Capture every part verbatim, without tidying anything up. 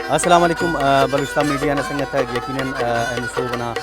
السلام علیکم، آ، بلوچستان میڈیا نا سنگت آک، یقیناً، آ، اینو سہب ئنا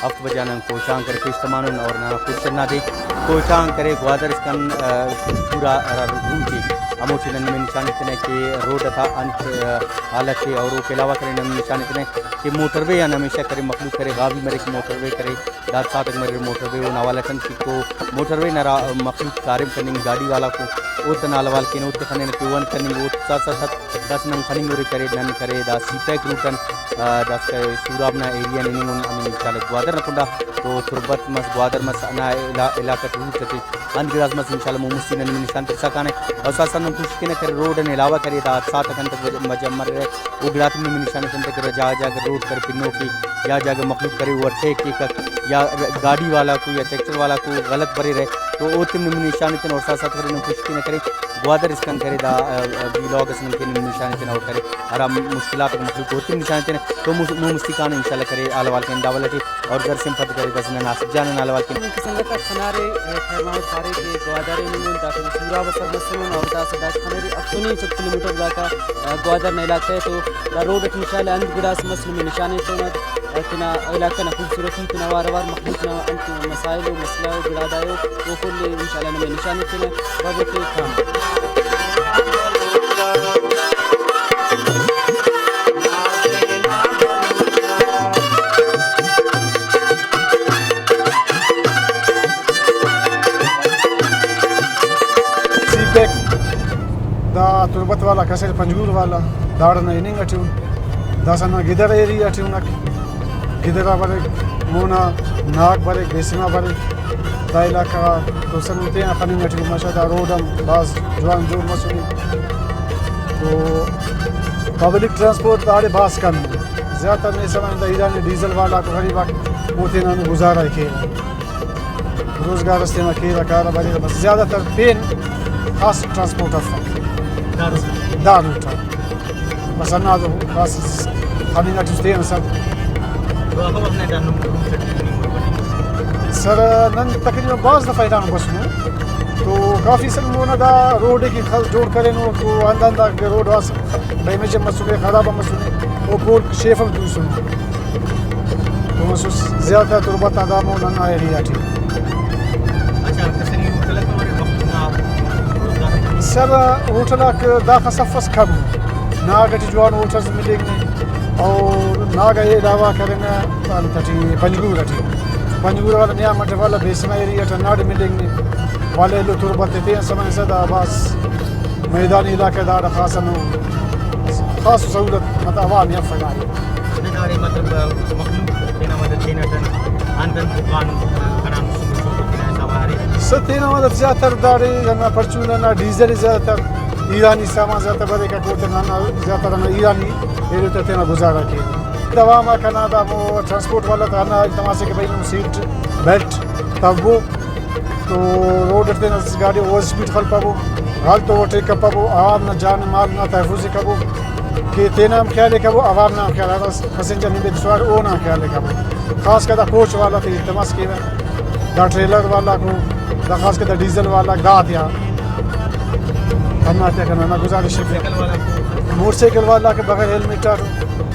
ہفت بجہ آ نن کوئٹہ آن کرے پیش تمانن اور ننا خوش چنا دے کوئٹہ آن کرے گوادر اسکان، آ، پورا ہرا روٹ ءِ ہموٹی نن نمے نشان ایتنہ کہ روڈ تا انت، آ، حالت ءِ اور اوکے علاوہ کرے نن نشان ایتنہ کہ موٹر وے آن ہمیشہ کرے مخلوق کرے غاوی مریک، موٹر وے کرے داسہ ساعتک مریر موٹر وے اونا حوالہ ٹن کہ تو موٹر وے نا را مخلوق کاریم کننگ گاڈی والا کو اوتنا حال احوال کینہ، اوتے خنینہ پیہوان کننگ، اوفتا ساتھ ساتھ داسہ نن خننگ ہُرے کرے، نن کرے دا سی پیک روٹ آن، آ، داسکا سوراب نا ایریا نننگ ان، ہمے انشاءاللہ گوادر نا کنڈا تو تربت مس، گوادر مس، ہندا علا-، علاقہ ٹی روٹ تے انت گڑاس مس، انشاءاللہ مون مستی نن نمے نشان ترسا کانہ۔ اور ساتھ ساتھ نن کوشش کینہ کرے روڈ آن علاوہ کرے دا حادثات آک انتئے وجہ، وجہ مریرہ، او گڑاتے نمے نشان ایتنہ کرے، جاگہ جاگہ روڈ کرے پنوکے، یا جاگہ مخلوق کرے اوورٹیک کیک، یا ر-، گاڈی والا کو یا ٹریکٹر والا کو غلط بریرہ تو اوتے نمے نشان ایتنہ۔ اور ساتھ ساتھ کرے نن کوشش کینہ کرے گوادر اسکان کرے دا، آ، آ، ولاگ اس نن کن نمے نشان ایتنہ اور کرے ہرا مشکلات آک مخلوق اوتے نشان ایتنہ تو مو-، مون مستی کانہ انشاءاللہ کرے حال احوال کن دا ولا ٹی۔ اور زر سمپت کرے داسہ نن آصف جان نا حوال کن۔ قسم دتا خنارے، اے، خیر محمد پارے کہ گوادر ئے ہننگن، داکان سوراب آ سر مسنن اور داسہ داکان خنارے ہفتونیم سد کلومیٹر داکا، اے، گوادر نا علاقہ ءِ تو دا روڈ اٹ انشاءاللہ انت گڑاس مس نمے نشان ایتون، اے، تینا علاقہ نا خوبصورتی تون اوار اوار مخلوق نا انت مسائل ءُ مسئلہ ءُ گڑا دا ءُ او کل ئے انشاءاللہ نمے نشان ایتونہ۔ بابت خان۔ سی پیک، دا تربت والا کسر پنجگور والا، داڑے نا ہننگ اٹی اُن۔ داسہ نا گدر ایریا ٹی اُنک۔ گدرا بریک، مونا ناگ بریک، بیسنا بریک۔ دا علاقہ غا تو سن تینا خننگ اٹی ماشاءاللہ دا روڈ ہم بھاز جوان جوڑ مسنے۔ تو پبلک ٹرانسپورٹ داڑے بھاز کم ءِ۔ زیادہ تر نے سمجھ دا ایرانی ڈیزل والا کو غریب آک او تینا ہندن گزارہ ءِ کیرہ۔ روزگار اس تینا کیرہ، کارہ بریرہ، بس زیادہ تر پین خاص ٹرانسپورٹ افک۔ دا روٹ۔ دا روٹ آ۔ بس ہندادو خاص خننگ اٹی اس تین سر۔ تو اخہ وخت نے دا نم روٹ اٹی نم بننگ؟ سر، نن تقریباً بھاز دفعہ ہندانو بسنو۔ تو کافی سن مونا دا روڈ ءِ کہ خل جوڑ کرینو، تو ہندا ہندا کہ روڈ آس ڈیمیج ہم مسنے، خراب ہم مسنے، او پول شیف ہم توسنو۔ تو مسوس زیادہ تر تربت آ دا مون ہندا ایریا ٹی۔ اچھا، کسری ہوٹل تو ارے وخت نا روزگار؟ سر، ہوٹل آک داخس افس کم۔ ناگ ٹی جوان ہوٹلز ملنگ نے، اور ناگ آ علاوہ کرینہ انت ٹی پنجگور ٹی۔ پنجگور والا نیام اٹ والا بیسنا ایریا ٹی ہنداڑے ملنگ نے۔ والا ایلو تربت تے تین سمجھسہ دا بھاز میدانی علاقہ داڑا خاص ہندن خاص سہولت مطلب عوام ءِ افنگا۔ نہ داڑے مطلب مخلوق تینا مدد تینٹ ان، ہندن قانون کنا مسلم چوکو تینا حساب ارے۔ سر تینا مدد زیاتر داڑے ہندا پرچون ہندا ڈیزل زیاتر ایرانی سامان زیاتر بریک، اوتینا ہندا زیاتر ہندا ایرانی ایلو تے تینا گزارہ کیرہ۔ عوام آ کنا دا ہمو ٹرانسپورٹ والا تا ہندا التماس ءِ کہ بھئی نم سیٹ بیلٹ تبو۔ تو روڈ اٹ تینا گاڈی اوور اسپیڈ خلپبو، غلط اوورٹیک کپبو، عوام نا جان مال نا تحفظ ءِ کبو کہ تینا ہم خیال ءِ کبو، عوام نا ہم خیال، ہرا پیسنجر نمے تسوار اونا ہم خیال ءِ کبو۔ خاص کر دا کوچ والا تے التماس کیوہ، دا ٹریلر والا کو، دا خاص کر دا ڈیزل والا دا تیا ہندا تیا کنا ہندا گزارش ءِ۔ موٹر سائیکل والا کہ بغیر ہیلمٹ آ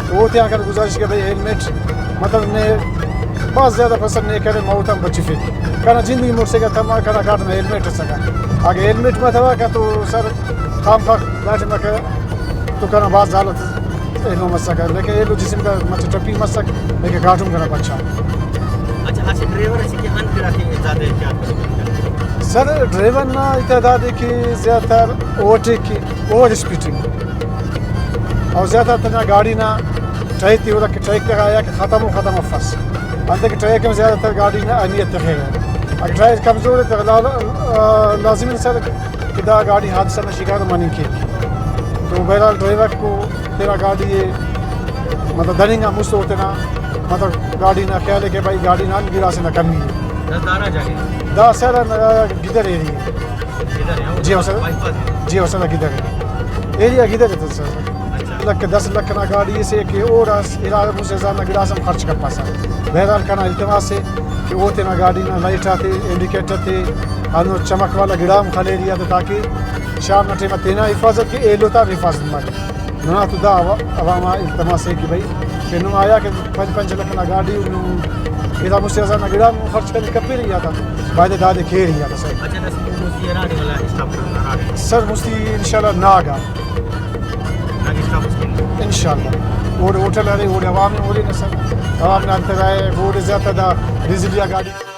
تو اوتیان کن گزارش کہ بھئی ہیلمٹ مطلب نے بھاز زیادہ پسند نے کرے، موت آن بچفک۔ کنا جندگی موٹر سائیکل تما، کنا کاٹم ہیلمٹ اسکا۔ اگہ ہیلمٹ متوکہ تو سر خام خواہ داٹی مکہ تو کنا بھاز حالت ایلو مسکہ، لیکن ایلو جسم تا مچہ ٹپی مسک، لیکن کاٹم کنا بچا۔ اچھا، اسہ ڈرائیور اسے کہ انت گڑا کہ زیادہ احتیاط کرے؟ سر ڈرائیور نا ہیت دادے کہ زیادہ تر اوورٹیک، اوور اسپیڈنگ۔ اور زیادہ تر تینا گاڈی نا ٹائر تے ہُرک کہ ٹائر تیغا یا کہ ختم و ختم افس۔ انتئے کہ ٹائر کن زیادہ تر گاڈی نا اہمیت تخرہ۔ اگہ ٹائر کمزور ءِ تو لا-، آ، لازمی سر کہ دا گاڈی حادثہ نا شکار مننگ کیک۔ تو بہرحال ڈرائیور کو تینا گاڈی ءِ مطلب دننگ آن مست او تینا مطلب گاڈی نا خیال ءِ کہ بھئی گاڈی نا انت گڑاسے نا کمی ءِ۔ دا دارا جاگہ؟ دا سر گدر ایریا ءِ۔ گدر ءِ، ہو؟ جی، ہو سر۔ بائی پاس ءِ۔ جی، ہو سر، گدر ءِ۔ ایریا گدر ءِ تو سر۔ اچھا۔ لکھ، دس لکھ نا گاڈی اسے کہ اوڑا ارا مسہ ہزار نا گڑاس ہم خرچ کپسہ۔ بہرحال کنا التماس ءِ کہ او تینا گاڈی نا لائٹ آتے، انڈیکیٹر تے، ہندن چمک والا گڑا ہم خلیری آتے تاکہ شام نا ٹائم آ تینا حفاظت کے ایلو تا ہم حفاظت مرے۔ ننا تو دا عوا-، عوام آ التماس ءِ کہ بھئی کہ نم آیا کہ پنچ پنچ لکھ نا گاڈی نم ادا مستی ہزار نا گڑا نم خرچ کننگ کپیرہ یا تا بایدے دادے کیرہ یا تا سر۔ اچھا، داسہ مستی ہراڑے ولا اسٹاپ کرنا ہراڑے؟ سر مستی انشاءاللہ ناگا۔ ناگا اسٹاپ اس کن؟ انشاءاللہ۔ اوڑے ہوٹل ارے، اوڑے عوام ارے نا سر۔ عوام نا انتظار ءِ، اوڑے زیادہ دا ڈیزل یا گاڈی۔